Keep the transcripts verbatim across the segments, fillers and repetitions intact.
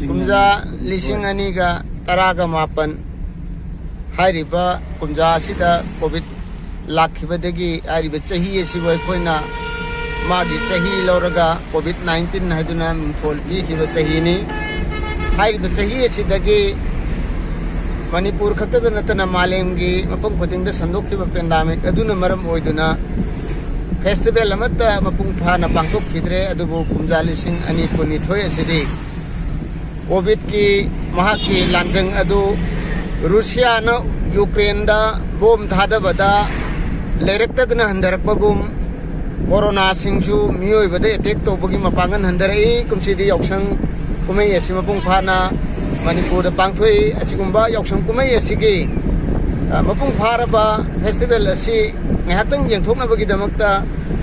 ꯀꯨꯝꯖꯥ ꯂꯤꯁꯤꯡ ꯑꯅꯤꯒ ꯇꯔꯥꯒ ꯃꯥꯄꯟ ꯍꯥꯏꯔꯤꯕ ꯀꯨꯝꯖꯥ ꯑꯁꯤꯗ ꯀꯣꯚꯤꯗ ꯂꯥꯛꯈꯤꯕꯗꯒꯤ ꯍꯥꯏꯔꯤꯕ ꯆꯍꯤ ꯑꯁꯤꯕꯨ ꯑꯩꯈꯣꯏꯅ ꯃꯥꯒꯤ ꯆꯍꯤ ꯂꯧꯔꯒ ꯀꯣꯚꯤꯗ ꯅꯥꯏꯟꯇꯤꯟ ꯍꯥꯏꯗꯨꯅ ꯃꯤꯡꯊꯣꯜ ꯄꯤꯈꯤꯕ ꯆꯍꯤꯅꯤ꯫ ꯍꯥꯏꯔꯤꯕ ꯆꯍꯤ ꯑꯁꯤꯗꯒꯤ ꯃꯅꯤꯄꯨꯔ ꯈꯛꯇꯗ ꯅꯠꯇꯅ ꯃꯥꯂꯦꯝꯒꯤ ꯃꯐꯝ ꯈꯨꯗꯤꯡꯗ ꯁꯟꯗꯣꯛꯈꯤꯕ ꯄꯦꯟꯗꯥꯃꯤꯛ ꯑꯗꯨꯅ ꯃꯔꯝ ꯑꯣꯏꯗꯨꯅ ꯐꯦꯁꯇꯤꯚꯦꯜ ꯑꯃꯠꯇ ꯃꯄꯨꯡ ꯐꯥꯅ ꯄꯥꯡꯊꯣꯛꯈꯤꯗ꯭ꯔꯦ꯫ ꯑꯗꯨꯕꯨ ꯀꯨꯝꯖꯥ ꯂꯤꯁꯤꯡ ꯑꯅꯤ ꯀꯨꯟꯅꯤꯊꯣꯏ ꯑꯁꯤꯗꯤ ꯀꯣꯚꯤꯗꯀꯤ ꯃꯍꯥꯛꯀꯤ ꯂꯥꯟꯖꯪ ꯑꯗꯨ ꯔꯨꯁꯤꯌꯥꯅ ꯌꯨꯀ꯭ꯔꯦꯟꯗ ꯕꯣꯝ ꯊꯥꯗꯕꯗ ꯂꯩꯔꯛꯇꯗꯅ ꯍꯟꯊꯔꯛꯄꯒꯨꯝ, ꯀꯣꯔꯣꯅꯥꯁꯤꯡꯁꯨ ꯃꯤꯑꯣꯏꯕꯗ ꯑꯦꯇꯦꯛ ꯇꯧꯕꯒꯤ ꯃꯄꯥꯡꯒꯜ ꯍꯟꯊꯔꯛꯏ꯫ ꯀꯨꯝꯁꯤꯗꯤ ꯌꯥꯎꯁꯪ ꯀꯨꯝꯍꯩ ꯑꯁꯤ ꯃꯄꯨꯡ ꯐꯥꯅ ꯃꯅꯤꯄꯨꯔꯗ ꯄꯥꯡꯊꯣꯛꯏ꯫ ꯑꯁꯤꯒꯨꯝꯕ ꯌꯥꯎꯁꯪ ꯀꯨꯝꯍꯩ ꯑꯁꯤꯒꯤ, ꯑ, ꯃꯄꯨꯡ ꯐꯥꯔꯕ ꯐꯦꯁꯇꯤꯚꯦꯜ ꯑꯁꯤ ꯉꯥꯏꯍꯥꯛꯇꯪ ꯌꯦꯡꯊꯣꯛꯅꯕꯒꯤꯗꯃꯛꯇ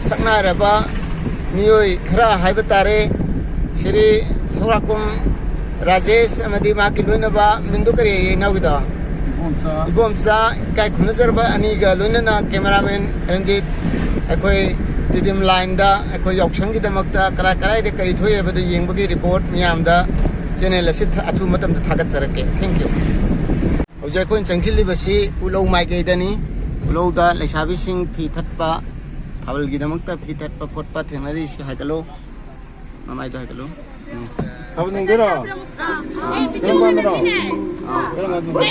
ꯁꯛꯅꯥꯏꯔꯕ ꯃꯤꯑꯣꯏ ꯈꯔ ꯍꯥꯏꯕ ꯇꯥꯔꯦ, ꯁ꯭ꯔꯤ ꯁꯣꯔꯥꯀꯨꯝ ꯔꯥꯖꯦꯁ ꯑꯃꯗꯤ ꯃꯍꯥꯛꯀꯤ ꯂꯣꯏꯅꯕ, ꯃꯤꯡꯗꯨ ꯀꯔꯤ ꯍꯥꯏꯌꯦ ꯏꯅꯥꯎꯒꯤꯗꯣ? ꯏꯕꯣꯝꯆꯥ꯫ ꯏꯕꯣꯝꯆꯥ, ꯏꯀꯥꯏ ꯈꯨꯝꯅꯖꯔꯕ ꯑꯅꯤꯒ ꯂꯣꯏꯅꯅ cameraman ꯔꯟꯖꯤꯠ, ꯑꯩꯈꯣꯏ ꯇꯤꯗꯤꯝ ꯂꯥꯏꯟꯗ ꯑꯩꯈꯣꯏ ꯌꯥꯎꯁꯪꯒꯤꯗꯃꯛꯇ ꯀꯔꯥꯏ ꯀꯔꯥꯏꯗ ꯀꯔꯤ ꯊꯣꯛꯏ ꯍꯥꯏꯕꯗꯨ ꯌꯦꯡꯕꯒꯤ ꯔꯤꯄꯣꯔꯠ ꯃꯤꯌꯥꯝꯗ ꯆꯦꯅꯦꯜ ꯑꯁꯤ ꯊ-, ꯑꯊꯨꯕ ꯃꯇꯝꯗ ꯊꯥꯒꯠꯆꯔꯛꯀꯦ꯫ Thank you꯫ ꯍꯧꯖꯤꯛ ꯑꯩꯈꯣꯏꯅ ꯆꯪꯁꯤꯜꯂꯤꯕꯁꯤ ꯎꯂꯧ ꯃꯥꯏꯀꯩꯗꯅꯤ꯫ ꯎꯂꯧꯗ ꯂꯩꯁꯥꯕꯤꯁꯤꯡ ꯐꯤ ꯊꯠꯄ, ꯊꯥꯕꯜꯒꯤꯗꯃꯛꯇ ꯐꯤ ꯊꯠꯄ ꯈꯣꯠꯄ ꯊꯦꯡꯅꯔꯤꯁꯤ꯫ ꯍꯥꯏꯒꯠꯂꯨ, ꯃꯃꯥꯏꯗꯣ ꯍꯥꯏꯒꯠꯂꯨ꯫ ꯎꯝ꯫ ꯊꯥꯕꯜ ꯌꯦꯡꯗꯣꯏꯔꯣ? ꯀꯔꯝ ꯀꯥꯟꯗꯅꯣ? ꯀꯔꯝ ꯀꯥꯟꯗꯅꯣ?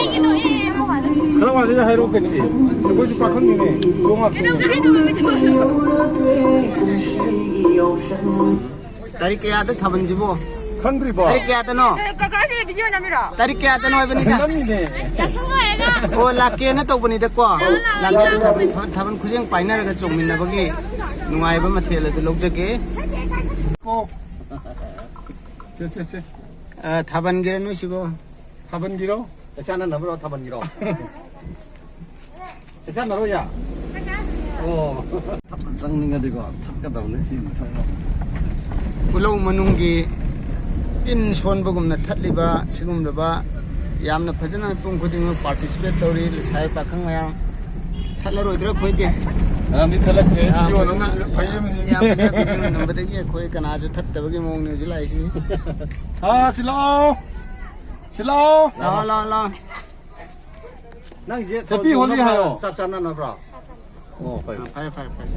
ꯈꯔ ꯋꯥꯠꯂꯤꯗ ꯍꯥꯏꯔꯛꯑꯣ ꯀꯩꯅꯣ꯫ ꯑꯩꯈꯣꯏꯁꯨ ꯄꯥꯈꯪꯅꯤꯅꯦ꯫ ꯆꯣꯡ ꯉꯥꯛꯇꯅꯦ꯫ ꯇꯥꯔꯤꯛ ꯀꯌꯥꯗ ꯊꯥꯕꯜꯁꯤꯕꯣ? ꯈꯪꯗ꯭ꯔꯤꯕꯣ? ꯇꯥꯔꯤꯛ ꯀꯌꯥꯗꯅꯣ? ꯀꯀꯥꯁꯦ ꯚꯤꯗꯤꯑꯣ ꯅꯝꯃꯤꯔꯣ? ꯇꯥꯔꯤꯛ ꯀꯌꯥꯗꯅꯣ ꯍꯥꯏꯕꯅꯤꯗ? ꯅꯝꯃꯤꯅꯦ꯫ ꯌꯥꯁꯪ ꯂꯣꯏꯔꯒ꯫ ꯑꯣ, ꯂꯥꯛꯀꯦꯅ ꯇꯧꯕꯅꯤꯗꯀꯣ꯫ ꯂꯥꯛꯑꯣ, ꯂꯥꯛꯑꯣ꯫ ꯂꯥꯛꯀꯦꯅ ꯊꯥꯕꯜ, ꯊꯥꯕꯜ, ꯊꯥꯕꯜ ꯈꯨꯖꯦꯡ ꯄꯥꯏꯅꯔꯒ ꯆꯣꯡꯃꯤꯟꯅꯕꯒꯤ ꯅꯨꯡꯉꯥꯏꯕ ꯃꯊꯦꯜ ꯑꯗꯨ ꯂꯧꯖꯒꯦ꯫ ꯀꯣ꯫ ꯆꯦ, ꯆꯦ, ꯆꯦ꯫ ꯑ, ꯊꯥꯕꯜꯒꯤꯔ ꯅꯣꯏꯁꯤꯕꯣ? ꯊꯥꯕꯜꯒꯤꯔꯣ? ꯆꯥꯛ ꯆꯥꯅꯅꯕꯔꯣ ꯊꯥꯕꯜꯒꯤꯔꯣ? ꯆꯥꯛ ꯆꯥꯅꯔꯣ, ꯌꯥ? ꯑꯣ꯫ ꯊꯠꯄ ꯆꯪꯅꯤꯡꯉꯗꯤꯀꯣ, ꯊꯠꯀꯗꯕꯅꯤ ꯁꯤ ꯃꯊꯛꯇ꯫ ꯈꯨꯂꯧ ꯃꯅꯨꯡꯒꯤ ꯏꯟ ꯁꯣꯟꯕꯒꯨꯝꯅ ꯊꯠꯂꯤꯕ ꯁꯤꯒꯨꯝꯂꯕ ꯌꯥꯝꯅ ꯐꯖꯅ ꯃꯤꯄꯨꯝ ꯈꯨꯗꯤꯡꯃꯛ participate ꯇꯧꯔꯤ, ꯂꯩꯁꯥꯕꯤ ꯄꯥꯈꯪ ꯃꯌꯥꯝ꯫ ꯊꯠꯂꯔꯣꯏꯗ꯭ꯔꯥ ꯑꯩꯈꯣꯏꯗꯤ? ꯉꯔꯥꯡꯗꯤ ꯊꯠꯂꯛꯇ꯭ꯔꯦ, ꯌꯥꯝ ꯚꯤꯗꯤꯑꯣ ꯐꯖꯅ, ꯅꯝꯕꯗꯨ ꯐꯩꯌꯦ ꯃꯁꯤ꯫ ꯌꯥꯝ ꯐꯖꯅ ꯚꯤꯗꯤꯑꯣ ꯅꯝꯕꯗꯒꯤ ꯑꯩꯈꯣꯏ ꯀꯅꯥꯁꯨ ꯊꯠꯇꯕꯒꯤ ꯃꯑꯣꯡꯅꯦ ꯍꯧꯖꯤꯛ ꯂꯥꯛꯏꯁꯤ꯫ ꯑꯥ, ꯁꯤ ꯂꯥꯛꯑꯣ꯫ ꯁꯤ ꯂꯥꯛꯑꯣ꯫ ꯂꯥꯛꯑꯣ, ꯂꯥꯛꯑꯣ, ꯂꯥꯛꯑꯣ꯫ ꯅꯪꯁꯦ ꯍꯦꯄꯤ ꯍꯣꯂꯤ ꯍꯥꯏꯌꯣ꯫ ꯆꯥꯛ ꯆꯥꯅꯅꯕ꯭ꯔꯣ? ꯑꯣ, ꯐꯩ꯫ ꯑ, ꯐꯔꯦ, ꯐꯔꯦ, ꯐꯔꯦ꯫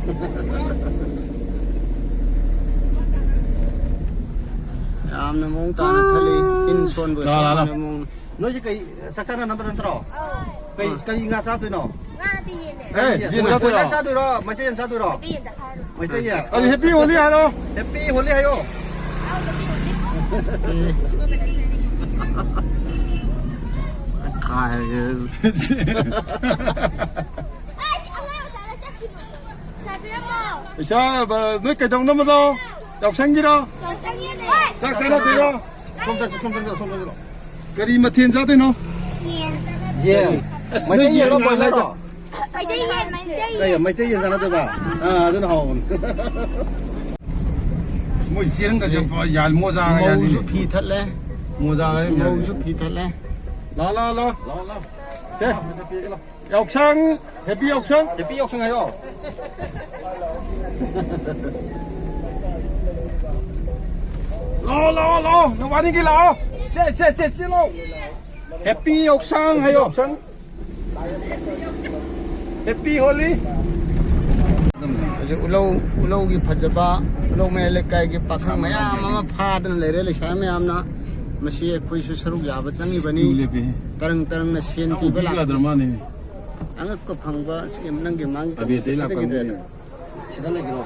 ꯌꯥꯝꯅ ꯃꯑꯣꯡ ꯇꯥꯅ ꯊꯠꯂꯤ꯫ ꯏꯟ ꯁꯣꯟꯕ ꯂꯥ, ꯂꯥ, ꯂꯥ꯫ ꯁꯣꯟꯕꯒꯤ ꯃꯑꯣꯡ꯫ ꯅꯣꯏꯁꯦ ꯀꯩ, ꯆꯥꯛ ꯆꯥꯅꯅꯕ ꯅꯠꯇ꯭ꯔꯣ? ꯑꯧ꯫ ꯀꯩ, ꯀꯔꯤ ꯉꯥ ꯆꯥꯗꯣꯏꯅꯣ? ꯉꯥ ꯅꯠꯇꯦ, ꯌꯦꯟꯅꯦ꯫ ꯑꯦ, ꯌꯦꯟ ꯆꯥꯗꯣꯏꯔꯣ? ꯕꯣꯏꯂꯔ ꯆꯥꯗꯣꯏꯔꯣ? ꯃꯩꯇꯩ ꯌꯦꯟ ꯆꯥꯗꯣꯏꯔꯣ? ꯃꯩꯇꯩ ꯌꯦꯟ ꯆꯥꯔꯣꯏ꯫ ꯃꯩꯇꯩ ꯌꯦꯟ꯫ ꯑꯗꯨ ꯍꯦꯄꯤ ꯍꯣꯂꯤ ꯍꯥꯏꯔꯣ꯫ ꯍꯦꯄꯤ ꯍꯣꯂꯤ ꯍꯥꯏꯌꯣ꯫ ꯄꯩꯁꯥ, ꯅꯣꯏ ꯀꯩꯗꯧꯅꯕꯅꯣ? ꯌꯥꯎꯁꯪꯒꯤꯔꯣ? ꯆꯥꯛ ꯆꯥꯅꯗꯣꯏꯔꯣ? ꯁꯣꯝ ꯆꯠꯁꯤ, ꯁꯣꯝ ꯆꯪꯁꯤꯜꯂꯣ, ꯁꯣꯝ ꯆꯪꯁꯤꯜꯂꯣ꯫ ꯀꯔꯤ ꯃꯊꯦꯜ ꯆꯥꯗꯣꯏꯅꯣ? ꯌꯦꯟ꯫ ꯌꯦꯟ꯫ ꯑꯁ, ꯃꯩꯇꯩ ꯅꯣꯏ ꯌꯦꯟꯂꯣ, ꯌꯦꯟ ꯕꯣꯏꯂꯔꯔꯣ? ꯃꯩꯇꯩ ꯌꯦꯟ, ꯃꯩꯇꯩ ꯌꯦꯟ꯫ ꯀꯩ, ꯃꯩꯇꯩ ꯌꯦꯟ ꯆꯥꯅꯗꯣꯏꯕ? ꯑꯥ, ꯑꯗꯨꯅ ꯍꯥꯎꯕꯅꯤ꯫ ꯑꯁ, ꯃꯣꯏ ꯆꯦꯔꯪꯒꯁꯦ ꯌꯥꯝ ꯐ-, ꯌꯥꯜ-, ꯃꯣꯖꯥꯒ ꯌꯥꯜꯂꯤꯅꯦ꯫ ꯃꯧꯁꯨ ꯐꯤ ꯊꯠꯂꯦ꯫ ꯃꯣꯖꯥꯒ ꯌꯥꯝ ꯌꯥꯜꯂꯤ꯫ ꯃꯧꯁꯨ ꯐꯤ ꯊꯠꯂꯦ꯫ ꯂꯥꯎ, ꯂꯥꯎ, ꯂꯥꯎ꯫ ꯂꯥꯎ, ꯂꯥꯎ꯫ ꯁꯦ꯫ ꯌꯥꯎꯁꯪ, ꯍꯦꯄꯤ ꯌꯥꯎꯁꯪ꯫ ꯍꯦꯄꯤ ꯌꯥꯎꯁꯪ ꯍꯥꯏꯌꯣ꯫ ꯂꯥꯛꯑꯣ, ꯂꯥꯛꯑꯣ, ꯂꯥꯛꯑꯣ꯫ ꯅꯕꯥꯅꯤꯒꯤ ꯂꯥꯛꯑꯣ꯫ ꯁꯦ, ꯁꯦ, ꯁꯦ, ꯆꯦꯜꯂꯣ꯫ ꯍꯦꯄꯤ ꯌꯥꯎꯁꯪ ꯍꯥꯏꯌꯣ꯫ ꯌꯥꯎꯁꯪ꯫ ꯍꯦꯄꯤ ꯍꯣꯂꯤ꯫ ꯍꯧꯖꯤꯛ ꯎꯂꯧ, ꯎꯂꯧꯒꯤ ꯐꯖꯕ, ꯎꯂꯧ ꯃꯌꯥꯏ ꯂꯩꯀꯥꯏꯒꯤ ꯄꯥꯈꯪ ꯃꯌꯥꯝ ꯑꯃ ꯐꯥꯗꯅ ꯂꯩꯔꯦ, ꯂꯩꯁꯥꯕꯤ ꯃꯌꯥꯝꯅ꯫ ꯃꯁꯤ ꯑꯩꯈꯣꯏꯁꯨ ꯁꯔꯨꯛ ꯌꯥꯕ ꯆꯪꯉꯤꯕꯅꯤ꯫ ꯀ꯭ꯌꯨ ꯂꯦꯞꯄꯦꯍꯦ꯫ ꯇꯔꯪ ꯇꯔꯪꯅ ꯁꯦꯟ ꯄꯤꯕ ꯂꯥꯛꯄ꯫ ꯌꯥꯗ꯭ꯔ ꯃꯥꯜꯂꯦꯅꯦ꯫ ꯑꯉꯛꯄ ꯐꯪꯕ, ꯁꯤ ꯅꯪꯒꯤ ꯃꯥꯡꯒꯤ ꯑꯕꯦꯁꯇ ꯀꯩꯅꯣ ꯂꯥꯛꯄ ꯐꯖꯈꯤꯗ꯭ꯔꯦ꯫ ꯃꯤꯅꯦ꯫ ꯁꯤꯗ ꯂꯩꯒꯅꯣ꯫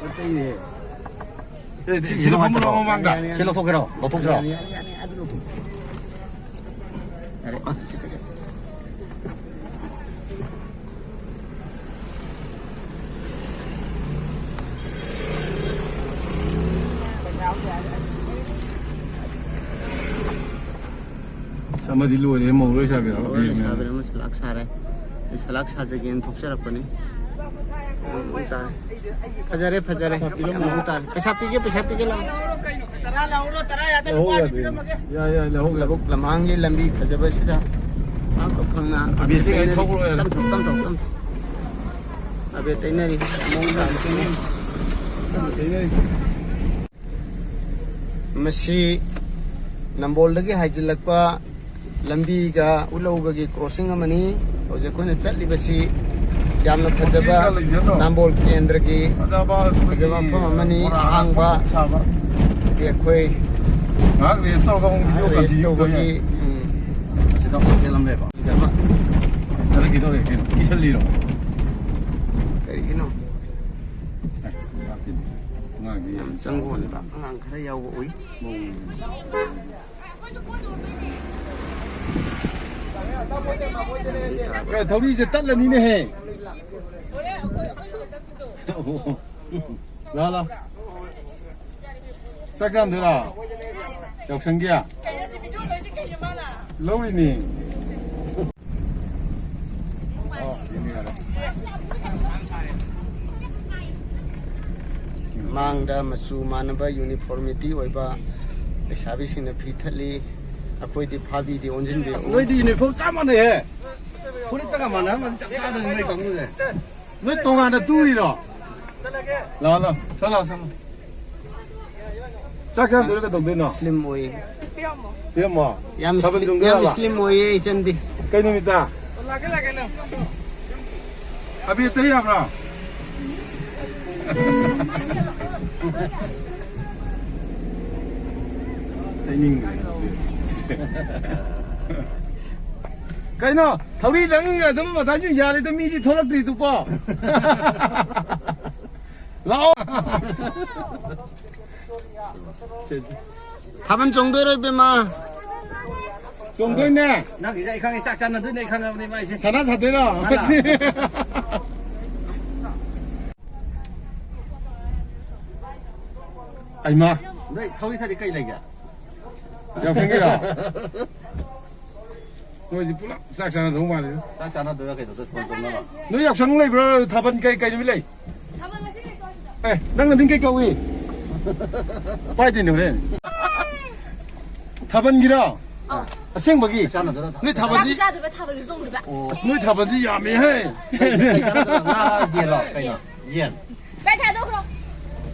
ꯅꯠꯇꯦꯅꯦ꯫ ꯁꯤ, ꯁꯤ ꯂꯧꯊꯣꯛꯑꯣ, ꯃꯃꯥꯡꯗ꯫ ꯌꯥꯅꯤ, ꯌꯥꯅꯤ꯫ ꯁꯤ ꯂꯧꯊꯣꯛꯀꯦꯔꯣ? ꯂꯧꯊꯣꯛꯁꯤꯔꯣ? ꯌꯥꯅꯤ, ꯌꯥꯅꯤ, ꯌꯥꯅꯤ, ꯑꯗꯨ ꯂꯧꯊꯣꯛ꯫ ꯌꯥꯔꯦ꯫ ꯑꯁ, ꯑꯃꯗꯤ ꯂꯣꯏꯔꯦ, ꯃꯧ ꯂꯣꯏ ꯁꯥꯕꯤꯔꯣ? ꯂꯣꯏꯔꯦ, ꯁꯥꯕꯤꯔꯣ, ꯑꯃ ꯁꯂꯥꯛ ꯁꯥꯔꯦ꯫ ꯑꯩ ꯁꯂꯥꯛ ꯁꯥꯖꯒꯦꯅ ꯊꯣꯛꯆꯔꯛꯄꯅꯤ꯫ ꯎꯝ, ꯇꯥꯔꯦ꯫ ꯐꯖꯔꯦ, ꯐꯖꯔꯦ꯫ ꯄꯩꯁꯥ ꯄꯤꯔꯝꯃꯣ꯫ ꯎꯝ, ꯇꯥꯔꯦ꯫ ꯄꯩꯁꯥ ꯄꯤꯒꯦ, ꯄꯩꯁꯥ ꯄꯤꯒꯦ, ꯂꯥꯎ꯫ ꯇꯔꯥ ꯂꯧꯍꯧꯔꯣ, ꯇꯔꯥ ꯌꯥꯗꯦ, ꯂꯧꯍꯧ ꯂꯨꯄꯥ ꯑꯅꯤ ꯌꯥꯗꯦ꯫ ꯄꯤꯔꯝꯃꯒꯦ꯫ ꯌꯥꯏ, ꯌꯥꯏ, ꯂꯧꯍꯧ ꯌꯥꯏ꯫ ꯂꯧꯕꯨꯛ ꯂꯝꯍꯥꯡꯒꯤ ꯂꯝꯕꯤ ꯐꯖꯕꯁꯤꯗ ꯄꯥꯛꯄ ꯐꯪꯅ ꯑꯕꯦꯗꯤ ꯒꯥꯔꯤ ꯊꯧꯈ꯭ꯔꯣ ꯌꯥꯔꯦ꯫ ꯇꯞ ꯊꯧ, ꯇꯞ ꯊꯧ, ꯇꯞ ꯊꯧ꯫ ꯇꯩꯅꯔꯤ꯫ ꯃꯁꯤ ꯅꯝꯕꯣꯜꯗꯒꯤ ꯍꯥꯏꯖꯤꯜꯂꯛꯄ ꯂꯝꯕꯤꯒ ꯎꯠꯂꯧꯕꯒꯤ crossing ꯑꯃꯅꯤ꯫ ꯍꯧꯖꯤꯛ ꯑꯩꯈꯣꯏꯅ ꯆꯠꯂꯤꯕꯁꯤ ꯌꯥꯝꯅ ꯐꯖꯕ ꯅꯝꯕꯣꯜ ꯀꯦꯟꯗ꯭ꯔꯒꯤ ꯐꯖꯕ ꯃꯐꯝ ꯑꯃꯅꯤ꯫ ꯑꯍꯥꯡꯕ ꯍꯧꯖꯤꯛ ꯑꯩꯈꯣꯏ ꯉꯥꯏꯍꯥꯛ rest ꯇꯧꯔꯒ ꯑꯃꯨꯛ video ꯉꯥꯏꯍꯥꯛ rest continue ꯇꯧꯕꯒꯤ, ꯇꯧꯌꯥꯏ꯫ ꯎꯝ꯫ ꯑꯁꯤꯗ ꯍꯣꯇꯦꯜ ꯑꯃ ꯂꯩꯕ꯫ ꯍꯟꯗꯛꯀꯤꯗꯣ ꯀꯩꯅꯣ? ꯀꯤꯁꯜꯂꯤꯔꯣ? ꯀꯔꯤꯒꯤꯅꯣ? ꯑꯦ, ꯉꯥꯛꯇꯤꯅꯦ꯫ ꯑꯉꯥꯡꯗꯤ ꯌꯥꯝ ꯆꯪꯕ ꯑꯣꯏꯕ, ꯑꯉꯥꯡ ꯈꯔ ꯌꯥꯎꯕ ꯎꯏ꯫ ꯃꯑꯣꯡ ꯀꯩ ꯊꯧꯔꯤꯁꯦ ꯇꯠꯂꯅꯤꯅꯦꯍꯦ꯫ ꯂꯥ, ꯂꯥ꯫ ꯆꯥꯛ ꯆꯥꯝꯗꯣꯏꯔꯣ? ꯌꯥꯎꯁꯪꯒꯤ? ꯂꯧꯔꯤꯅꯤ꯫ ꯃꯥꯡꯗ ꯃꯆꯨ ꯃꯥꯟꯅꯕ uniformity ꯑꯣꯏꯕ ꯂꯩꯁꯥꯕꯤꯁꯤꯡꯅ ꯐꯤ ꯊꯠꯂꯤ꯫ ꯑꯩꯈꯣꯏꯗꯤ ꯐꯥꯕꯤꯗꯦ, ꯑꯣꯟꯁꯤꯟꯕꯤꯔꯛꯎ꯫ ꯅꯣꯏꯗꯤ uniform ꯆꯞ ꯃꯥꯟꯅꯩꯍꯦ꯫ ꯐꯨꯔꯤꯠꯇꯒ ꯃꯥꯟꯅꯔꯝꯃꯗꯤ ꯆꯞ ꯆꯥꯗꯣꯏꯅꯤ ꯅꯣꯏ ꯀꯥꯡꯕꯨꯁꯦ꯫ ꯅꯣꯏ ꯇꯣꯉꯥꯟꯅ ꯇꯨꯔꯤꯔꯣ? ꯂꯥꯛꯑꯣ, ꯂꯥꯛꯑꯣ, ꯆꯠꯂꯣ, ꯆꯠꯂꯣ꯫ ꯆꯥꯛ ꯆꯥꯗꯣꯏꯔꯣ ꯀꯩꯗꯧꯗꯣꯏꯅꯣ? Slim ꯑꯣꯏꯌꯦ꯫ ꯄꯤꯔꯝꯃꯣ꯫ ꯌꯥꯝ ꯊꯥꯕꯜ slim, ꯌꯥꯝ ꯆꯣꯡꯗꯣꯏꯔꯕ? Slim ꯑꯣꯏꯌꯦ ꯏꯆꯟꯗꯤ꯫ ꯀꯩ ꯅꯨꯃꯤꯠꯇ? ꯑꯕꯦ, ꯇꯩ ꯌꯥꯕ꯭ꯔꯣ? ꯇꯩꯅꯤꯡꯗ꯭ꯔꯦ꯫ ꯀꯩꯅꯣ? ꯊꯧꯔꯤꯗꯪ ꯑꯗꯨꯝ ꯑꯗꯥꯏꯁꯨ ꯌꯥꯔꯦꯗ, ꯃꯤꯗꯤ ꯊꯣꯛꯂꯛꯇ꯭ꯔꯤꯗꯨꯕꯣ꯫ ꯂꯥꯛꯑꯣ꯫ ꯊꯥꯕꯜ ꯆꯣꯡꯗꯣꯏꯔꯣ, ꯏꯕꯦꯝꯃ? ꯆꯣꯡꯗꯣꯏꯅꯦ꯫ ꯅꯪꯒꯤꯁꯦ ꯑꯩ ꯈꯪꯉꯦ, ꯆꯥꯛ ꯆꯥꯅꯗꯣꯏꯅꯦ ꯑꯩ ꯈꯪꯉꯕꯅꯦ ꯃꯥꯏꯁꯦ꯫ ꯁꯅꯥ ꯁꯥꯗꯣꯏꯔꯣ? ꯃꯥꯅ꯫ ꯑꯩꯃ꯫ ꯅꯣꯏ ꯊꯧꯔꯤ ꯊꯠꯂꯤ ꯀꯩ ꯂꯩꯒꯦ? ꯌꯥꯎꯁꯪꯒꯤꯔꯣ? ꯅꯣꯏꯁꯤ ꯄꯨꯂꯞ ꯆꯥꯛ ꯆꯥꯅꯗꯧ ꯃꯥꯜꯂꯤ꯫ ꯆꯥꯛ ꯆꯥꯅꯗꯣꯏꯔꯥ ꯀꯩꯅꯣ? ꯆꯥꯛ ꯆꯥꯅꯕ꯫ ꯅꯣꯏ ꯌꯥꯎꯁꯪ ꯂꯩꯕ꯭ꯔꯣ? ꯊꯥꯕꯜ ꯀꯩ, ꯀꯩ ꯅꯨꯃꯤꯠ ꯂꯩ? ꯊꯥꯕꯜ ꯉꯁꯤ ꯂꯩꯀꯣ ꯑꯗꯨꯗ? ꯑꯦ, ꯅꯪ ꯅꯃꯤꯡ ꯀꯩ ꯀꯧꯏ? ꯄꯥꯏꯗꯣꯏꯅꯦ ꯍꯣꯔꯦꯟ꯫ ꯊꯥꯕꯜꯒꯤꯔꯣ? ꯑꯁꯦꯡꯕꯒꯤ ꯅꯣꯏ ꯊꯥꯕꯜꯗꯤ, ꯆꯥꯛ ꯆꯥꯗꯣꯏꯕ, ꯊꯥꯕꯜꯁꯨ ꯆꯣꯡꯗꯣꯏꯕ꯫ ꯑꯁ, ꯅꯣꯏ ꯊꯥꯕꯜꯗꯤ ꯌꯥꯝꯃꯦꯍꯦ꯫ ꯉꯥ ꯌꯦꯜꯂꯣ ꯀꯩꯅꯣ? ꯌꯦꯟ꯫ ꯀꯥꯏ ꯊꯥꯗꯣꯛꯈ꯭ꯔꯣ?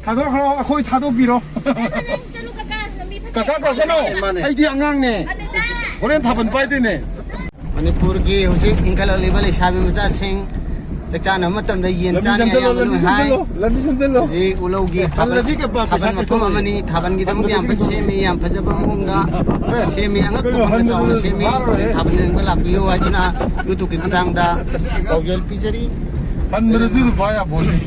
ꯊꯥꯗꯣꯛꯈ꯭ꯔꯣ, ꯑꯩꯈꯣꯏ ꯊꯥꯗꯣꯛꯄꯤꯔꯣ꯫ ꯐꯖꯅ ꯆꯠꯂꯨ ꯀꯀꯥ, ꯂꯝꯕꯤ ꯐꯠꯇꯦ꯫ ꯀꯀꯥ ꯀꯧꯒꯅꯣ꯫ ꯃꯥꯅꯦ꯫ ꯑꯩꯗꯤ ꯑꯉꯥꯡꯅꯦ꯫ ꯑꯗꯨꯗ꯫ ꯍꯣꯔꯦꯟ ꯊꯥꯕꯜ ꯄꯥꯏꯗꯣꯏꯅꯦ꯫ ꯃꯅꯤꯄꯨꯔꯒꯤ ꯍꯧꯖꯤꯛ ꯏꯟꯈꯠꯂꯛꯂꯤꯕ ꯂꯩꯁꯥꯕꯤ ꯃꯆꯥꯁꯤꯡ ꯆꯥꯛ ꯆꯥꯅꯕ ꯃꯇꯝꯗ ꯌꯦꯟ ꯂꯝꯕꯤ ꯆꯥꯅꯤ ꯁꯦꯝꯖꯜꯂꯣ, ꯑꯌꯥꯝꯕ ꯂꯝꯕꯤ ꯂꯣꯏ ꯍꯥꯏ꯫ ꯁꯦꯝꯖꯜꯂꯣ, ꯂꯝꯕꯤ ꯁꯦꯝꯖꯜꯂꯣ꯫ ꯍꯧꯖꯤꯛ ꯎꯂꯧꯒꯤ ꯊꯥꯕꯜ, ꯍꯜꯂꯗꯤ ꯀꯩ ꯄꯥꯛ ꯊꯥꯕꯜ ꯄꯩꯁꯥ ꯃꯐꯝ ꯀꯩꯊꯣꯛꯑꯣꯏ꯫ ꯑꯃꯅꯤ, ꯊꯥꯕꯜꯒꯤꯗꯃꯛꯇ ꯌꯥꯝ ꯐꯖ ꯁꯦꯝꯃꯤ, ꯌꯥꯝ ꯐꯖꯕ ꯃꯑꯣꯡꯗ ꯁꯦꯝꯃꯤ, ꯑꯉꯛꯄ ꯀꯩꯅꯣ ꯃꯑꯣꯡꯗ ꯍꯟꯕꯗꯁꯨ ꯆꯥꯎꯅ ꯁꯦꯝꯃꯤ꯫ ꯐꯥꯔꯣꯏꯍꯦ꯫ ꯊꯥꯕꯜ ꯌꯦꯡꯕ ꯂꯥꯛꯄꯤꯌꯨ ꯍꯥꯏꯗꯨꯅ YouTubeꯀꯤ ꯈꯨꯠꯊꯥꯡꯗ ꯄꯥꯎꯖꯦꯜ ꯄꯤꯖꯔꯤ꯫ ꯍꯟꯕꯗꯁꯨ ꯂꯨꯄꯥ ꯌꯥꯝ ꯐꯪꯉꯤ꯫